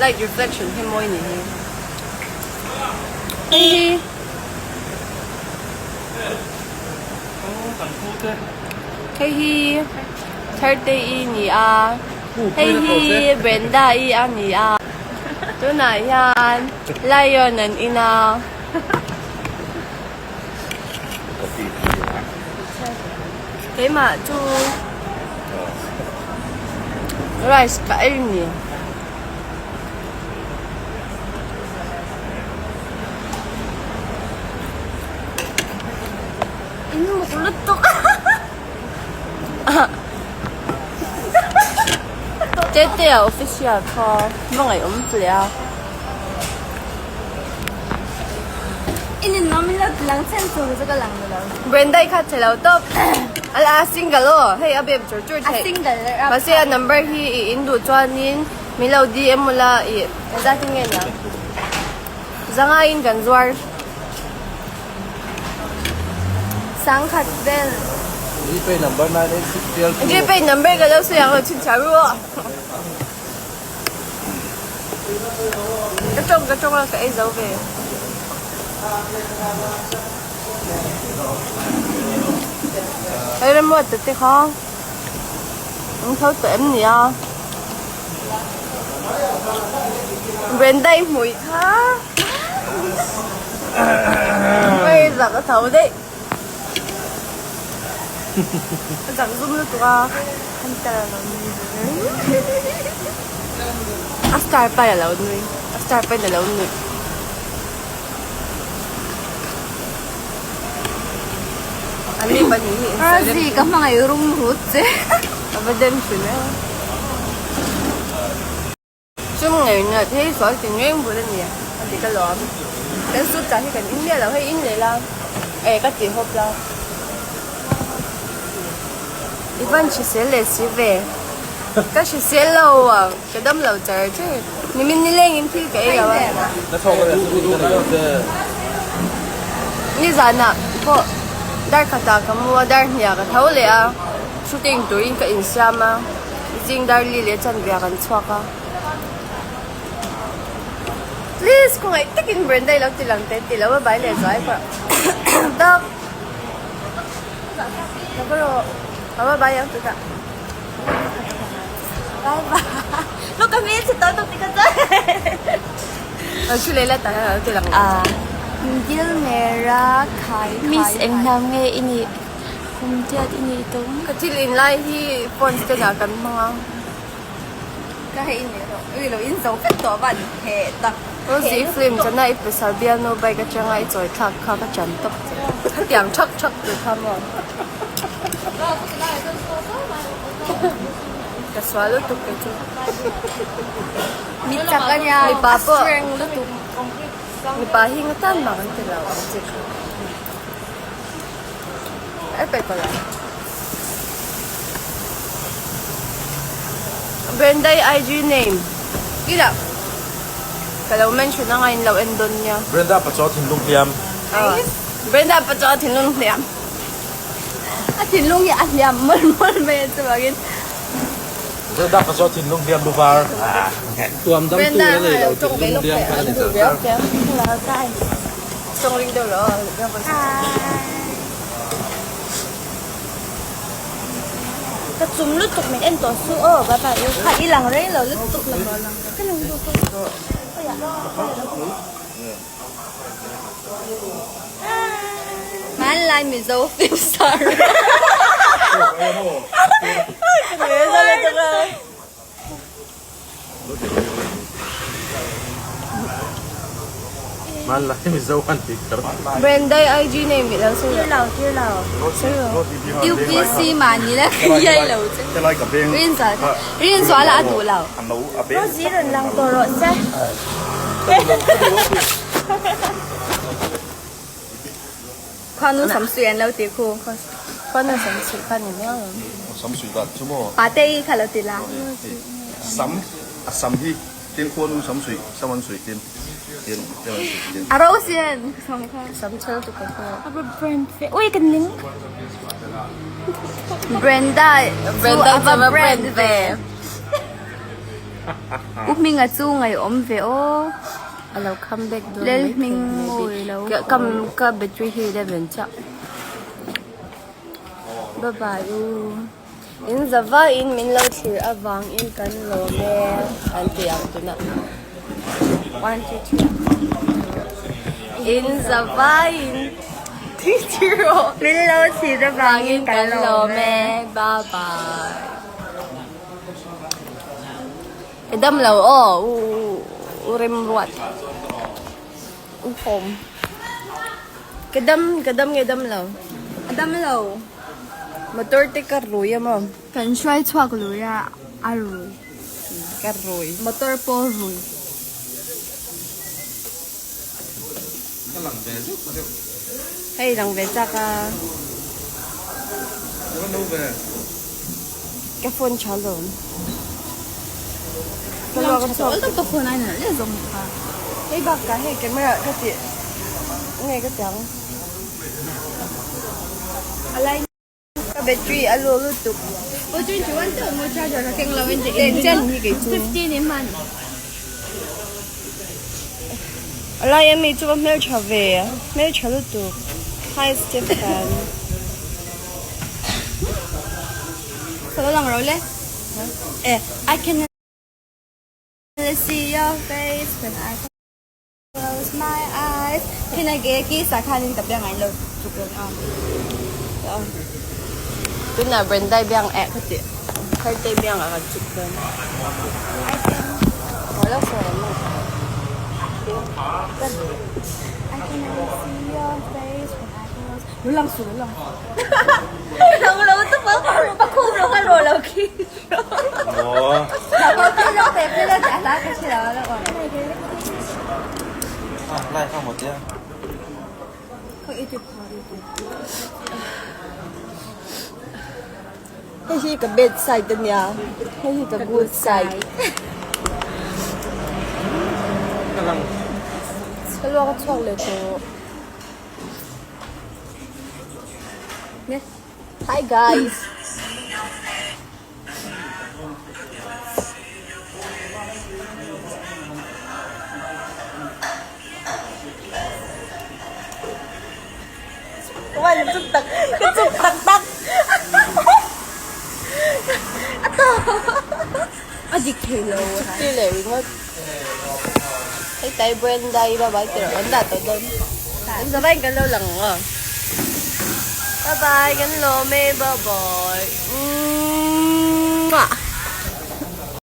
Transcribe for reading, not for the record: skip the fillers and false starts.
Light reflection hi mawi ni hi. Hei hi. Hei hi Tharte-i ni a. Hei hi Brenda-i a ni a. Tunah hian Lion an in a. Keimah chu rice ka ei ni. In muk lutuk. Tetea official kha va ngaihawm hle a. In in nawm in lo ti lang chen chu chu ka lang lo. Brenda i kha che lo tawp. A la single aw hei a bem chur chur A theih. single a. Mahse a number hi i in duh chuanin min lo DM ula i engzat in nge nia? Zanga in kan zuar. Sangkhat vel. Gpay number 9862. Gpay number ka lo sawi ang lo chhinchhiah ru aw. Ka tawng ka tawng a ka ei zo ve. Hei remruat ta te kha an tho tawh em ni a. Brenda i hmui kha. Hei zak a tho daih. A zak zum lutuk a. A star pai a lo nui. A star paiin a lo nui. An ni pahnih hi in Rosie ka hmangaih rum rut che. A va dem thin e. Chum ngei nat hei sual tin reng bul a ni a ti ka lawm. Kan sut tah hi kan in miah lo hei in leh la eh ka ti hawp la. I van hrisel leh si ve. Ka hrisel lo a ka dam lo char char. Nimin nilengin thil ka ei lo a. Nizanah pawh dar khatah ka mu a dar hniah ka tho leh a shooting turin ka insiam a. Zing dar li leh chanve ah kan chhuak a. Please khawngaih takin Brenda i lo ti lang teh ti lo a bai leh zuai pawh tak. Ka va rawh ka va bai ang chutah. Bye bye. Look at me si tawh ti ka chuan. Lo thu leh la tah hian a lo ti lang. Ah. Dil mera khai khai. Miss eng hnam nge i nih? Kum tiat i nih tum. Ka thil in lai hi phone stand ah kan hmang a. Ka hei in rawh. Ui lo in zo vek tawh van he tak. Rosie i film chana i pasal bialnu bike atanga i chawi thlak kha ka chan tawp che. Khatiang thak thak tur kha maw. Ka sual lutuk kei chu. Mi chak a nia. Mipa pawh. A strength lutuk. Mipa hi nga tan mah kan ti lo ang che kha. Brenda i IG name ila ka lo mention anga in lo en dawn nia. Brenda pachaw thinlung hliam. Brenda pachaw thinlung hliam. A thinlung hi a hliam mawlh mawlh mai a chuvangin. Brenda pachaw thinlung hliam luvar. Tuam dam tu la nei lo thinlung hliam kha a ni char char. Tawng ring deuh lo. Ka chum lutuk min en tawh su aw bye bye u kha i lang rei lo lutuk lo ka lang duh tawh Hmanlai Mizo film star Brenda i IG name ih lo sawi lo tir lo UPC mahni la yai lo che Rinzuala Rinzuala a duh lo Rosie rawn lang tawh rawh che Khuanu samsui an lo ti khu Khuanu samsui kha ni miau lo Samsui dan chu maw Pate i kha lo ti la Sam a sam hi tin khuanu samsui sam an sui tin tin tin an sui tin A ro sian sam kha Sam chal tu ka kha A va brand ve ui kan ning Brenda Brenda chu a va brand ve. U Hminga chu ngaihawm ve aw. A lo come back dawn Lel mai Hming thei mawi lo. Ka ka battery hi 11 chiah. Bye bye u. In zava in min lo thlir avang in kan lawm e an ti ang tunah. 1 2 3 In zava in Min lo thlir avang in kan lawm e. Bye bye. I dam lo aw u u remruat u hawm ka dam ka dam nge dam lo a dam lo motor te ka rui a maw kan hruai chhuak lui a a rui ka rui motor pawh rui Ka lang ve zeuh zeuh. Hei lang ve chak a. Ka no ve. Ka phone tha lo. Ka lang tha tawh ka phone ai nalh leh zawng kha. Hei bak ka hei camera ka ti nge ka tiang. Alai Ka battery a lu lutuk. Aw 21 te awm aw charger ka keng lo in Ten chen hi kei chu. 15 in hman. A lai ami chu va hmeltha ve hmeltha lutuk. Hi Stephen. Ka lo lang ro le. Eh I can see your face when I Close my eyes Can I get a kiss ah khanin ka biang ah in lo tuk reng a. Tunah Brenda biang eh ka ti. Tharte biang ah kan chuk dawn. Wala sa ano. I can only see your face when I close Lo lang su lo lang. Lo lo tu pa pa khu lo ka ro lo khi. Aw. Hei hi ka bad side a nia, hei hi ka good side. Ka luak a chhuak leh tawh. Hi guys. Wan chuk tak ka chuk tak tak. A dik thei lo. Ti leh ringawt. Hei tai Brenda i bye bye ti rawh kan dah tawh dawn. Kan zavai in kan lo lang ang aw. Bye bye kan lawm e bye bye.